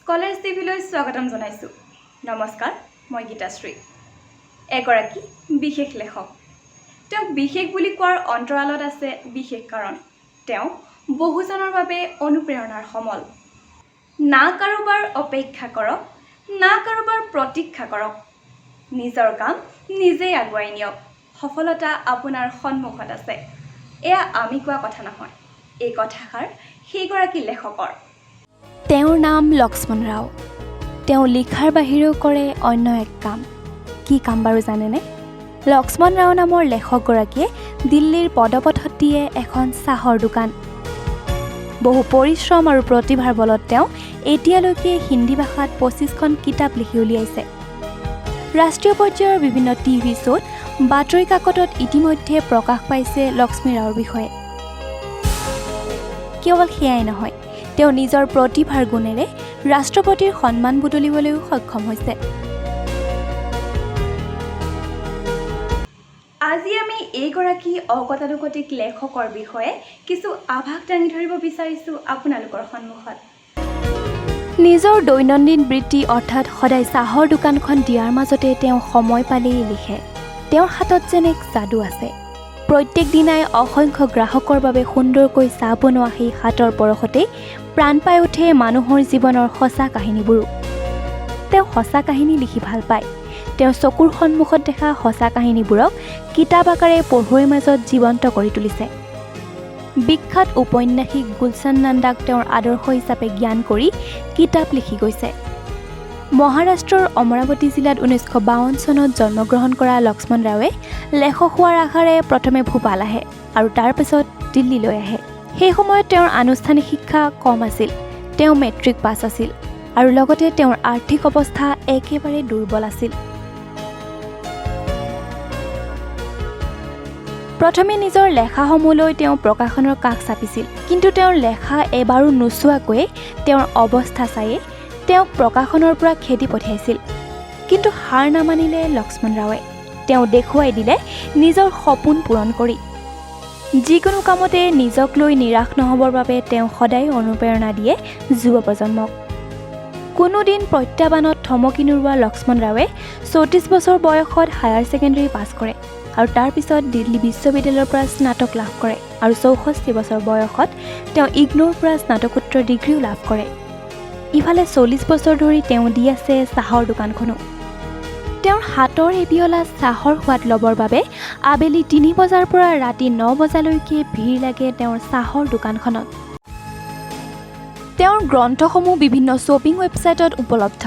Scholars টিভিলৈ স্বাগতম জনাইছোঁ। নমস্কাৰ, মই গীতাশ্ৰী। এগৰাকী বিশেষ লেখক। তেওঁক বিশেষ বুলি কোৱাৰ অন্তৰালত আছে বিশেষ কাৰণ। তেওঁ বহুজনৰ বাবে অনুপ্ৰেৰণাৰ সমল। না কাৰোবাৰ অপেক্ষা কৰক, না কাৰোবাৰ প্ৰতীক্ষা কৰক, নিজৰ কাম নিজেই আগুৱাই নিয়ক, সফলতা আপোনাৰ সন্মুখত আছে। এয়া আমি কোৱা কথা নহয়, এই কথাষাৰ সেইগৰাকী লেখকৰ। তেওঁৰ নাম লক্ষ্মণ ৰাও। তেওঁ লিখাৰ বাহিৰেও কৰে অন্য এক কাম। কি কাম বাৰু জানেনে? লক্ষ্মণ ৰাও নামৰ লেখকগৰাকীয়ে দিল্লীৰ পদপথত দিয়ে এখন চাহৰ দোকান। বহু পৰিশ্ৰম আৰু প্ৰতিভাৰ বলত তেওঁ এতিয়ালৈকে হিন্দী ভাষাত 25খন কিতাপ লিখি উলিয়াইছে। ৰাষ্ট্ৰীয় পৰ্যায়ৰ বিভিন্ন টিভি শ্ব'ত, বাতৰি কাকতত ইতিমধ্যে প্ৰকাশ পাইছে লক্ষ্মী ৰাওৰ বিষয়ে। কেৱল সেয়াই নহয়, তেওঁ নিজৰ প্ৰতিভাৰ গুণেৰে ৰাষ্ট্ৰপতিৰ সন্মান বুটলিবলৈও সক্ষম হৈছে। আজি আমি এইগৰাকী অগতানুগতিক লেখকৰ বিষয়ে কিছু আভাস দাঙি ধৰিব বিচাৰিছোঁ আপোনালোকৰ সন্মুখত। নিজৰ দৈনন্দিন বৃত্তি, অৰ্থাৎ সদায় চাহৰ দোকানখন দিয়াৰ মাজতে তেওঁ সময় পালেই লিখে। তেওঁৰ হাতত যেন এক যাদু আছে। প্ৰত্যেক দিনাই অসংখ্য গ্ৰাহকৰ বাবে সুন্দৰকৈ চাহ বনোৱা সেই হাতৰ পৰশতেই প্ৰাণ পাই উঠে মানুহৰ জীৱনৰ সঁচা কাহিনীবোৰো। তেওঁ সঁচা কাহিনী লিখি ভাল পায়। তেওঁ চকুৰ সন্মুখত দেখা সঁচা কাহিনীবোৰক কিতাপ আকাৰে পঢ়ুৱৈৰ মাজত জীৱন্ত কৰি তুলিছে। বিখ্যাত ঔপন্যাসিক গুলচন নন্দাক তেওঁৰ আদৰ্শ হিচাপে জ্ঞান কৰি কিতাপ লিখি গৈছে। মহাৰাষ্ট্ৰৰ অমৰাৱতী জিলাত 1952 চনত জন্মগ্ৰহণ কৰা লক্ষ্মণ ৰাৱে লেখক হোৱাৰ আশাৰে প্ৰথমে ভূপাল আহে আৰু তাৰ পিছত দিল্লীলৈ আহে। সেই সময়ত তেওঁৰ আনুষ্ঠানিক শিক্ষা কম আছিল। তেওঁ মেট্ৰিক পাছ আছিল আৰু লগতে তেওঁৰ আৰ্থিক অৱস্থা একেবাৰে দুৰ্বল আছিল। প্ৰথমে নিজৰ লেখাসমূহ লৈ তেওঁ প্ৰকাশনৰ কাষ চাপিছিল, কিন্তু তেওঁৰ লেখা এবাৰো নোচোৱাকৈয়ে তেওঁৰ অৱস্থা চায়েই তেওঁক প্ৰকাশনৰ পৰা খেদি পঠিয়াইছিল। কিন্তু হাৰ নামানিলে লক্ষ্মণ ৰাৱে। তেওঁ দেখুৱাই দিলে নিজৰ সপোন পূৰণ কৰি। যিকোনো কামতে নিজক লৈ নিৰাশ নহ'বৰ বাবে তেওঁ সদায় অনুপ্ৰেৰণা দিয়ে যুৱ প্ৰজন্মক। কোনোদিন প্ৰত্যাহ্বানত থমকি নোৰোৱা লক্ষ্মণ ৰাৱে 34 বছৰ বয়সত হায়াৰ ছেকেণ্ডেৰী পাছ কৰে আৰু তাৰ পিছত দিল্লী বিশ্ববিদ্যালয়ৰ পৰা স্নাতক লাভ কৰে আৰু 64 বছৰ বয়সত তেওঁ ইগন'ৰ পৰা স্নাতকোত্তৰ ডিগ্ৰীও লাভ কৰে। ইফালে 40 বছৰ ধৰি তেওঁ দি আছে চাহৰ দোকানখনো। তেওঁৰ হাতৰ এবিয়লা চাহৰ সোৱাদ ল'বৰ বাবে আবেলি 3 বজাৰ পৰা ৰাতি 9 বজালৈকে ভিৰ লাগে তেওঁৰ চাহৰ দোকানখনত। তেওঁৰ গ্ৰন্থসমূহ বিভিন্ন শ্বপিং ৱেবছাইটত উপলব্ধ।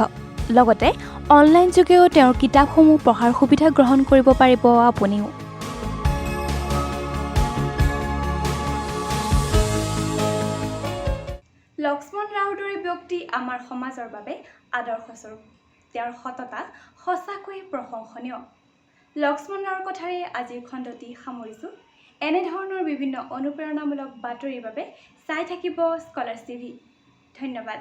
লগতে অনলাইন যোগেও তেওঁৰ কিতাপসমূহ পঢ়াৰ সুবিধা গ্ৰহণ কৰিব পাৰিব আপুনিও। লক্ষ্মণ ৰাওৰ দৰে ব্যক্তি আমাৰ সমাজৰ বাবে আদৰ্শস্বৰূপ। তেওঁৰ সততা সঁচাকৈয়ে প্ৰশংসনীয়। লক্ষ্মণ ৰাওৰ কথাৰে আজিৰ খণ্ডটি সামৰিছোঁ। এনেধৰণৰ বিভিন্ন অনুপ্ৰেৰণামূলক বাতৰিৰ বাবে চাই থাকিব স্কলাৰ্ছ টিভি। ধন্যবাদ।